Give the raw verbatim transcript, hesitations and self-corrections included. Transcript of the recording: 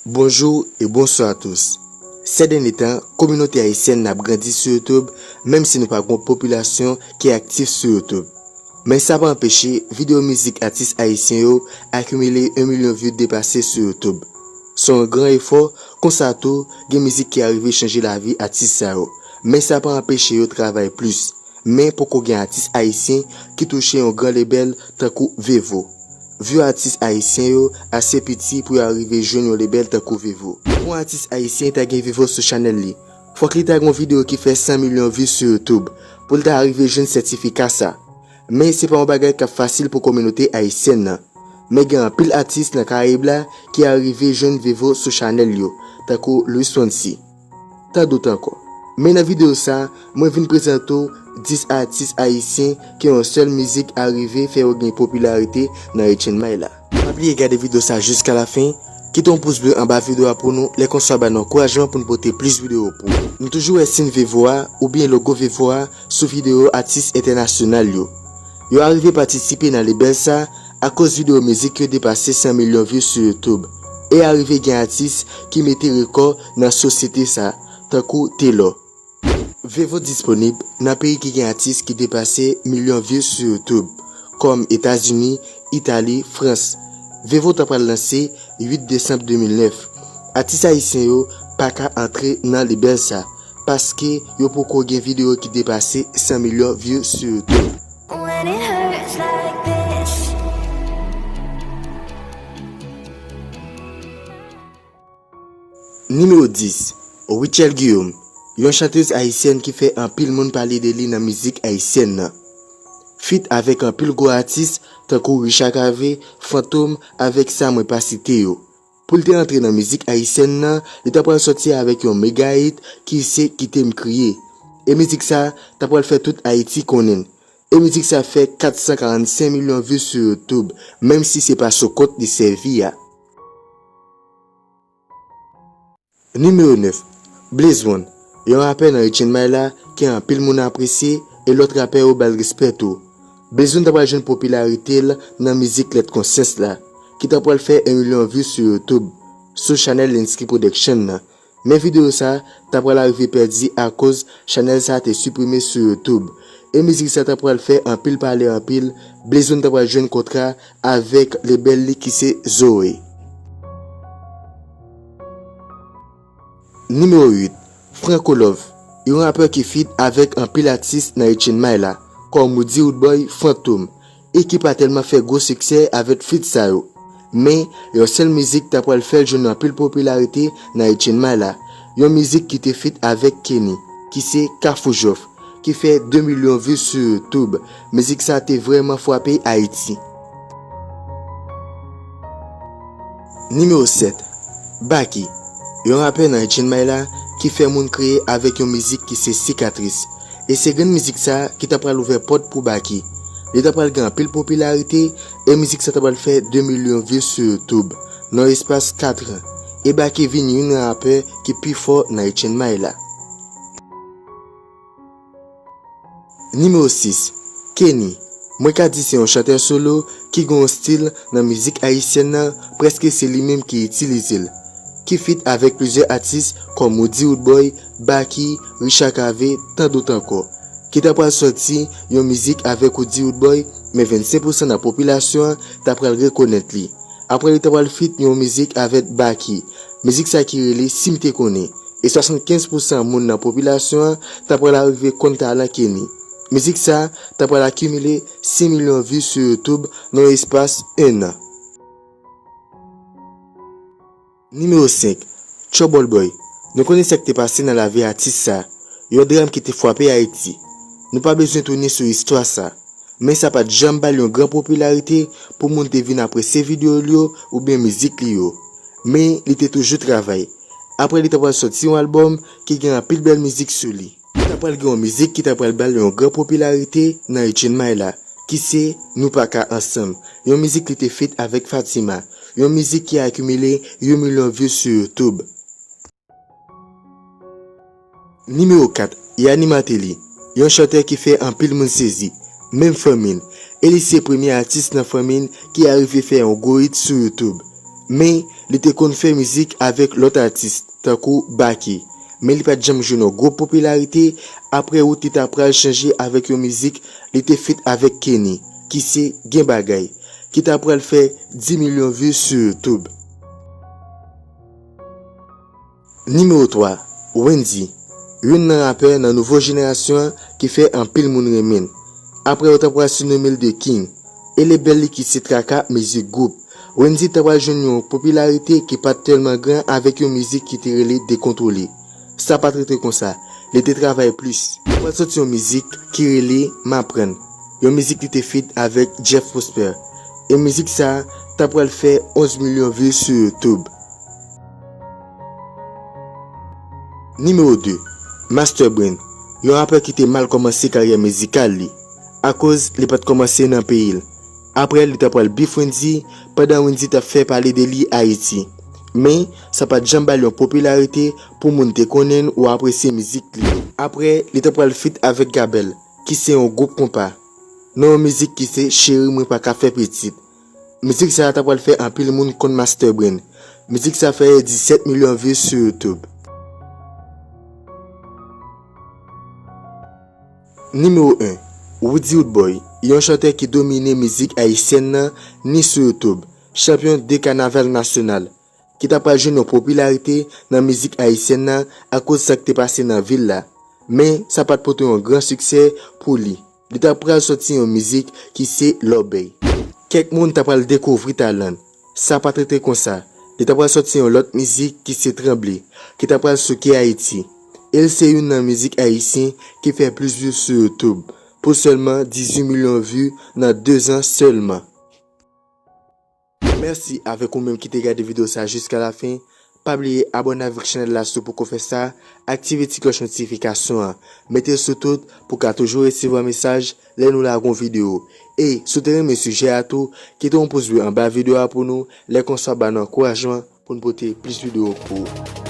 Bonjou e bonswa a tous. Sè dènye tan, kominote ayisyèn nan ap grandi sou YouTube, menm si nou pa gon popilasyon ki aktif sou YouTube. Men sa pa anpeche videyo mizik atis ayisyen yo akimile yon milyon view depase sou YouTube. Se yon gran efò, konsa tou, gen mizik ki arive chanje lavi atis sa yo. Men sa pa anpeche yo travay plis. Men poko gen atis ayisyen ki touche yon gran lebèl tankou Vevo. View atis ayisyen yo ase piti pou yo arive jwenn yon lebèl tankou Vevo. Pou yon atis ayisyen ta gen Vevo sou chanèl li, fòk li ta gen yon videyo ki fè san milyon view sou YouTube pou l ta arive jwenn sètifika sa. Men se pa yon bagay k ap fasil pou kominote ayisyèn nan. Men gen anpil atis nan Karayib la ki arive jwenn Vevo sou chanèl yo, tankou Luis Fonsi. Tan dout ankò. Men nan videyo sa, mwen vin prezante w dis atis ayisyen ke yon sèl mizik arive fè yo gen popilarite nan H N M I la. Pa bliye gade videyo sa jiska lafen, kite yon pous ble anba videyo a pou nou, lè konsa w ba nou ankourajman pou n pote plis videyo pou ou. Nou toujou wè siy Vevo a oubyen logo Vevo a sou videyo atis entènasyonal yo. Yo arive patisipe nan lebèl sa akoz videyo mizik yo depase san milyon view sou YouTube, e arive gen atis ki mete rekò nan sosyete sa, tankou Telò. Vevo disponib nan peyi ki gen atis ki depase milyon view sou YouTube, kòm Etazini, Itali, Frans. Vevo ta pral lanse uit desanm de mil nèf. Atis ayisyen yo pa ka antre nan lebèl sa, paske yo poko gen videyo ki depase san milyon view sou YouTube. When it hurts like this. Nimewo dis, Rutshelle Guillaume, yon chantèz ayisyèn ki fè anpil moun pale de li nan mizik ayisyèn nan. Feat avèk anpil gwo atis, tankou Richard Cavé, Fantom, avèk sa mwen pa site yo. Pou l te antre nan mizik ayisyèn nan, li ta pral sòti avèk yon mega hit ki se Kite m kriye. E mizik sa ta pral fè tout Ayiti konnen l. E mizik sa fè kat san karannsenk milyon view sou YouTube, menm si se pa sou kont li sèvi a. Nimewo nèf, Blaze One, yon rapè nan H N M I la ke anpil moun apresye e lòt rapè yo ba l respè tou. Blaze One ta pral jwenn popilarite l nan mizik Lèt Konsyans la, ki ta pral fè yon milyon view sou YouTube, sou chanèl Linsky Production nan. Men videyo sa ta pral arive pèdi akoz chanèl sa te siprime sou YouTube. E mizik sa ta pral fè anpil pale anpil, Blaze One ta pral jwenn kontra avèk lebèl li ki se Zoe. Nimewo uit, Franco Love, yon rapè ki feat avèk anpil atis nan H N M I la, kòm Roody Roodboy, Fantom, e ki pa tèlman fè gwo siksè avèk feat sa yo. Men, yon sèl mizik ta pral fè l jwenn anpil popilarite nan H N M I la, yon mizik ki te feat avèk Kenny, ki se Kafou Jòf, ki fè de milyon view sou YouTube. Mizik sa te vrèman frape Ayiti. Nimewo sèt, Baky, yon rapè nan H N M I la ki fè moun kriye avèk yon mizik ki se Sikatris. E se grenn mizik sa ki ta pral ouvè pòt pou Baky. Li ta pral gen anpil popilarite e mizik sa ta pral fè de milyon view sou YouTube nan espas kat an. E Baky vin youn nan rapè ki pi fò nan H N M I la. Nimewo sis, Kenny. Mwen ka di se yon chantè solo ki gen yon stil nan mizik ayisyèn nan, prèske se li menm ki itilize l. Ki feat avèk plizyè atis kòm Roody Roodboy, Baky, Richard Cavé, tan dòt ankò. Ki ta pral sòti yon mizik avèk Roody Roodboy, men vennsenk pousan nan popilasyon an ta pral rekonèt li. Apre li ta pral feat yon mizik avèk Baky. Mizik sa ki rele Si m te konnen. E swasannkenz pousan moun nan popilasyon an ta pral arive konn talan Kenny. Mizik sa ta pral akimile sis milyon view sou YouTube nan yon espas en an. Nimewo senk, Trouble Boy. Nou konnen sa k te pase nan lavi atis sa. Yon dram ki te frape Ayiti. Nou pa bezwen tounen sou istwa sa. Men sa pa t janm ba l yon gran popilarite pou moun te vin apresye videyo l yo oubyen mizik li yo. Men li te toujou travay. Apre li ta pral sòti yon albòm ki gen anpil bèl mizik sou li. Li ta pral gen yon mizik ki ta pral ba l yon gran popilarite nan H N M I la, ki se Nou pa ka ansanm, yon mizik li te feat avèk Fatima, yon mizik ki akimile yon milyon view sou YouTube. Nimewo kat, Yanni Martelly, yon chantè ki fè anpil moun sezi, menm fanmi l, e li se premye atis nan fanmi l ki arive fè yon gwo hit sou YouTube. Men, Li te konn fè mizik avèk lòt atis, tankou Baky. Men li pa t janm jwenn yon gwo popilarite, apre out li ta pral chanje avèk yon mizik li te feat avèk Kenny, ki se Gen Bagay, ki ta pral fè dis milyon vues sou YouTube. Nimewo twa, Wendyy, youn nan rapè nan nouvo jenerasyon an ki fè anpil moun renmen l. Apre yo ta pral sinonmen l The King, e lebèl li ki se Traka Music Group. Wendyy ta pral jwenn yon popilarite ki pa t tèlman gran avèk yon mizik ki te rele Dekontwole. Sa pa t rete konsa, li te travay plis. Li pral sòti yon mizik ki rele M aprann, yon mizik li te feat avèk Jeff Prosper. E mizik sa a ta pral fè onz milyon vues sou YouTube. Nimewo de, Master Brain, yon rapè ki te mal kòmanse karyè mizikal li, akoz li pa t kòmanse nan peyi l. Apre, li ta pral beef Wendyy, pandan Wendyy t ap fè pale de li Ayiti. Men, sa pa t janm ba l yon popilarite pou moun te konnen l ou apresye mizik li yo. Apre, li ta pral feat avèk Gabel, ki se yon gwoup konpa, nan yon mizik ki se Cheri mwen pa ka fè pitit. Mizik sa a ta pral fè anpil moun konn Master Brain. Mizik sa fè disèt milyon vues sou YouTube. Nimewo en, Roody Roodboy, yon chantè ki domine mizik ayisyèn nan ni sou YouTube, chanpyon de kanaval nasyonal, ki ta pral jwenn yon popilarite nan mizik ayisyèn nan akoz sa k te pase nan vil la. Men, sa pa t pote yon gran siksè pou li. Li ta pral sòti yon mizik ki se Lòbèy. Kèk moun ta pral dekouvri talan l. Sa pa t rete konsa. Li ta pral sòti yon lòt mizik ki se Tranble, ki ta pral souke Ayiti. E l se youn nan mizik ayisyen ki fè plis view sou YouTube, pou sèlman dizuit milyon view nan de zan sèlman. Mèsi avèk ou menm ki te gade videyo sa jiska lafen. Pa bliye abòne avèk chanèl la si w poko fè sa, aktive ti klòch notifikasyon an, mete l sou tout pou w ka toujou resevwa mesaj lè nou lage yon videyo. E si w te renmen sijè a tou, kite yon pouz ble anba videyo a pou nou, lè konsa w ba nou ankourajman pou n pote plis videyo pou ou.